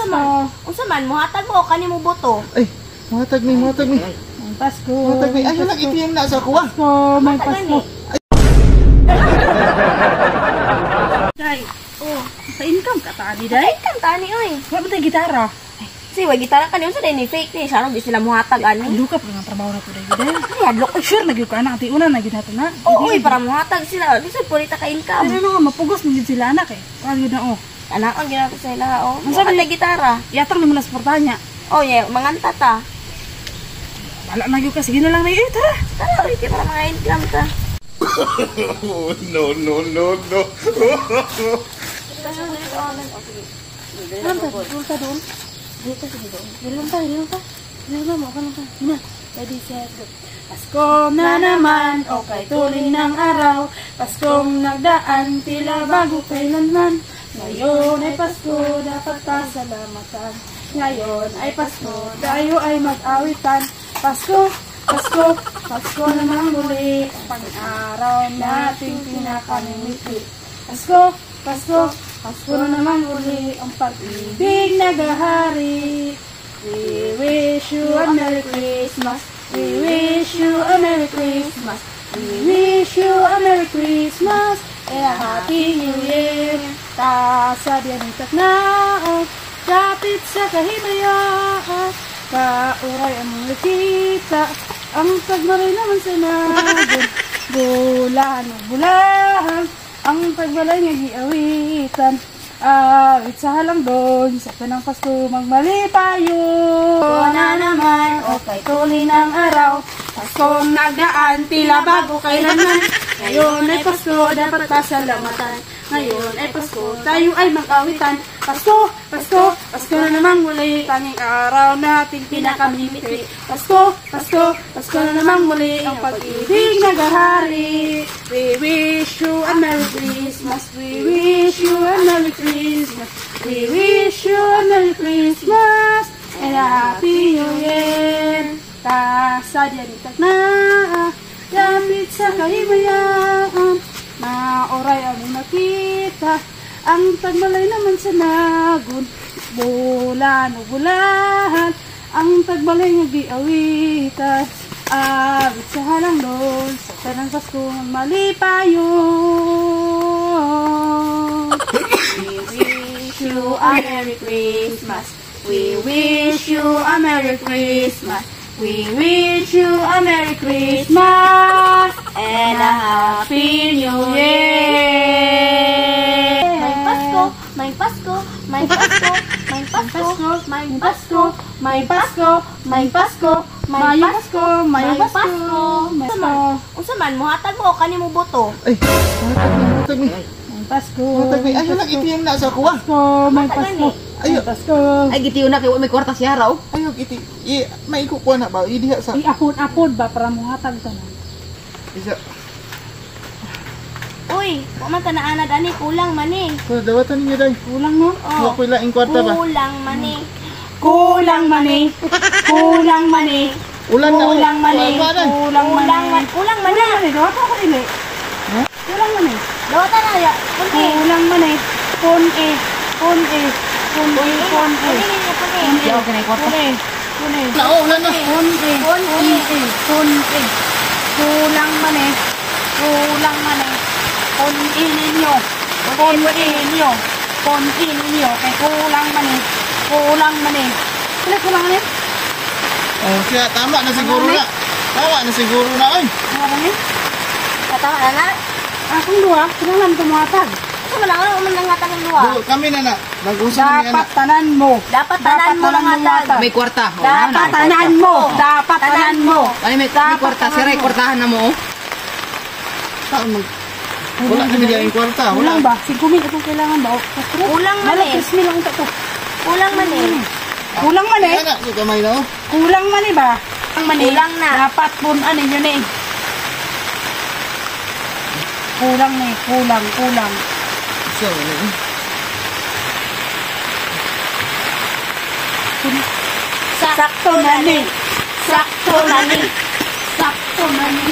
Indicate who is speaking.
Speaker 1: man? Unsa man mohatag mo kani mo boto?
Speaker 2: Ay, muhatag mi, muhatag mi.
Speaker 3: May Pasko.
Speaker 2: Muhatag mi. Ay, wala ATM na sa kuha.
Speaker 3: Pasko, may Pasko. Day,
Speaker 1: Oh,
Speaker 3: sa income ka tani day.
Speaker 1: income tani oy.
Speaker 3: Wa man tay gitara.
Speaker 1: Si wa gitara kani unsa day ni fake ni siya di sila mohatag ani.
Speaker 3: Ano ka pa nga trabaho na to day day.
Speaker 1: Ay, hadlok
Speaker 3: Ay, sure na gyud ka anak, ti una na gyud nato na.
Speaker 1: Oo, oy, para mohatag sila. Di sad purita ka income.
Speaker 3: Pero ano nga mapugos na gyud sila anak eh. Kuan gyud na oh.
Speaker 1: Anak ang ginato sa ila oh.
Speaker 3: Ang sabi
Speaker 1: Sabi na gitara.
Speaker 3: Yatang nimo na suportahan niya.
Speaker 1: Oh, yeah, manganta ta.
Speaker 3: Wala na gyud ka, sige na lang na eh, tara.
Speaker 1: Tara, oy, kay para mga income ta.
Speaker 2: Oh, no, no, no, no.
Speaker 3: Alam ta, doon ta doon. Dito sige doon. Dili lang ta, dili lang ta. Dili lang mo, lang ta. Hina. Ready, set, go. Pasko na naman, o kay tuling ng araw. Paskong nagdaan, tila bago kailanman. Ngayon ay Pasko, dapat pasalamatan. Ngayon ay Pasko, tayo ay mag-awitan. Pasko, Pasko, Pasko naman muli. Pang-araw nating pinakamimiti. Pasko, Pasko, Pasko na naman uli. Ang pag-ibig nagahari. We wish you a Merry Christmas. We wish you a Merry Christmas. We wish you a Merry Christmas and a Happy New Year. Kasabihan ng taknao, kapit sa kahimayaan. Kauray ang mga kita, ang tagmaray naman sa nagon. Bulahan o bulahan, ang tagbalay nga giawitan. Awit sa halangdon, sa tanang Pasko magmalipayo. Na naman, o kay tuloy ng araw, Paskong nagdaan, tila bago kailanman. Ngayon ay Pasko, dapat pasalamatan. Ngayon ay Pasko, tayo ay mag-awitan. Pasko, Pasko, Pasko na naman muli. Tanging araw nating pinakamimiti. Pasko, Pasko, Pasko na naman muli. Ang pag-ibig nagahari. We wish you a Merry Christmas. We wish you a Merry Christmas. We wish you a Merry Christmas and a Happy New Year. Kasadya ni na, gamit sa kahimayaan. Maoray among nakita, ang tagmalay naman sa nagon. Bulan o bulahan, ang tagbalay nga giawitan. Awit sa halangdon, sa tanang Pasko malipayo. We wish you a Merry Christmas. We wish you a Merry Christmas. We wish you a Merry Christmas and a Happy New Year.
Speaker 1: May Pasko, may Pasko, may Pasko, may Pasko, may Pasko,
Speaker 3: May Pasko,
Speaker 1: may Pasko,
Speaker 3: may Pasko, may Pasko, may Pasko,
Speaker 1: Unsa man mohatag mo kani mo boto?
Speaker 2: Ay, muhatag mi, muhatag mi.
Speaker 3: may Pasko.
Speaker 2: Muhatag mi. Ay, wala ATM na sa kuha.
Speaker 3: Pasko, may Pasko.
Speaker 2: Ayo.
Speaker 3: May Pasko.
Speaker 4: Ay, gitiyo na kay wa may kwarta siya raw.
Speaker 2: Ayaw, iti. I, may ikukuha na ba? Idiha sa...
Speaker 3: Iapod-apod ba para mohatag ta na?
Speaker 2: Isa.
Speaker 1: Uy, wa man ta naanad ani, kulang man eh.
Speaker 2: So, dawatan ninyo, day.
Speaker 3: Kulang no?
Speaker 2: Oh. Wa ko'y laing kwarta ba?
Speaker 1: Kulang man eh.
Speaker 3: Kulang man eh. Kulang man eh.
Speaker 2: Ulan na.
Speaker 3: Kulang man eh.
Speaker 2: Kulang man.
Speaker 3: Kulang man
Speaker 1: Kulang
Speaker 3: eh.
Speaker 1: man, kulang man na.
Speaker 3: Kulang man eh. Dawatan ko dili. Kulang man eh.
Speaker 1: Dawatan na ya. Pun eh.
Speaker 3: Kulang man eh. Pun eh. Pun eh. Pun eh. Pun eh.
Speaker 1: Pun eh, pun eh.
Speaker 4: Di ako kinay kwarta.
Speaker 3: Pun eh. Pun eh.
Speaker 2: Na, oh, ulan na.
Speaker 3: Pun eh.
Speaker 1: Pun
Speaker 3: Pun eh. Pun eh. Kulang man eh. Kulang man eh. Pun eh ninyo. Pun eh ninyo. Pun eh ninyo. Kay kulang man eh. Kulang man eh. Wala kulang man eh.
Speaker 2: Oh, siya, tama na siguro na. Tama na siguro na, oy.
Speaker 3: Kulang man eh.
Speaker 1: Katama na na.
Speaker 3: Akong duha, kinahanglan ko muhatag.
Speaker 1: Unsa man ang man nangatag ang duha?
Speaker 2: Do, kami na na. Nag-usap na ni
Speaker 3: Dapat
Speaker 2: anak.
Speaker 3: tanan mo.
Speaker 1: Dapat tanan mo nangatag.
Speaker 4: May kwarta. Oh,
Speaker 3: Dapat
Speaker 4: na, may
Speaker 3: tanan mo. Dapat tanan mo.
Speaker 4: kwarta. Ano may kwarta sir, ay kwartahan na mo. Oh.
Speaker 2: Taon mag... Wala kami diyan kwarta. Wala.
Speaker 3: Kulang ba? 5,000 itong kailangan ba? O, Castro?
Speaker 1: Kulang man
Speaker 3: Wala,
Speaker 1: eh.
Speaker 3: 3,000 lang ito to.
Speaker 1: Kulang man eh.
Speaker 3: Kulang man eh.
Speaker 2: Ana, si kamay na, oh.
Speaker 3: Kulang man eh ba? Kulang man eh.
Speaker 1: Kulang na.
Speaker 3: Dapat punan ninyo na eh. Kulang na eh. Kulang, kulang.
Speaker 2: So, wala eh.
Speaker 1: Sakto
Speaker 3: na ni.
Speaker 1: Sakto na ni.
Speaker 3: Sakto na ni.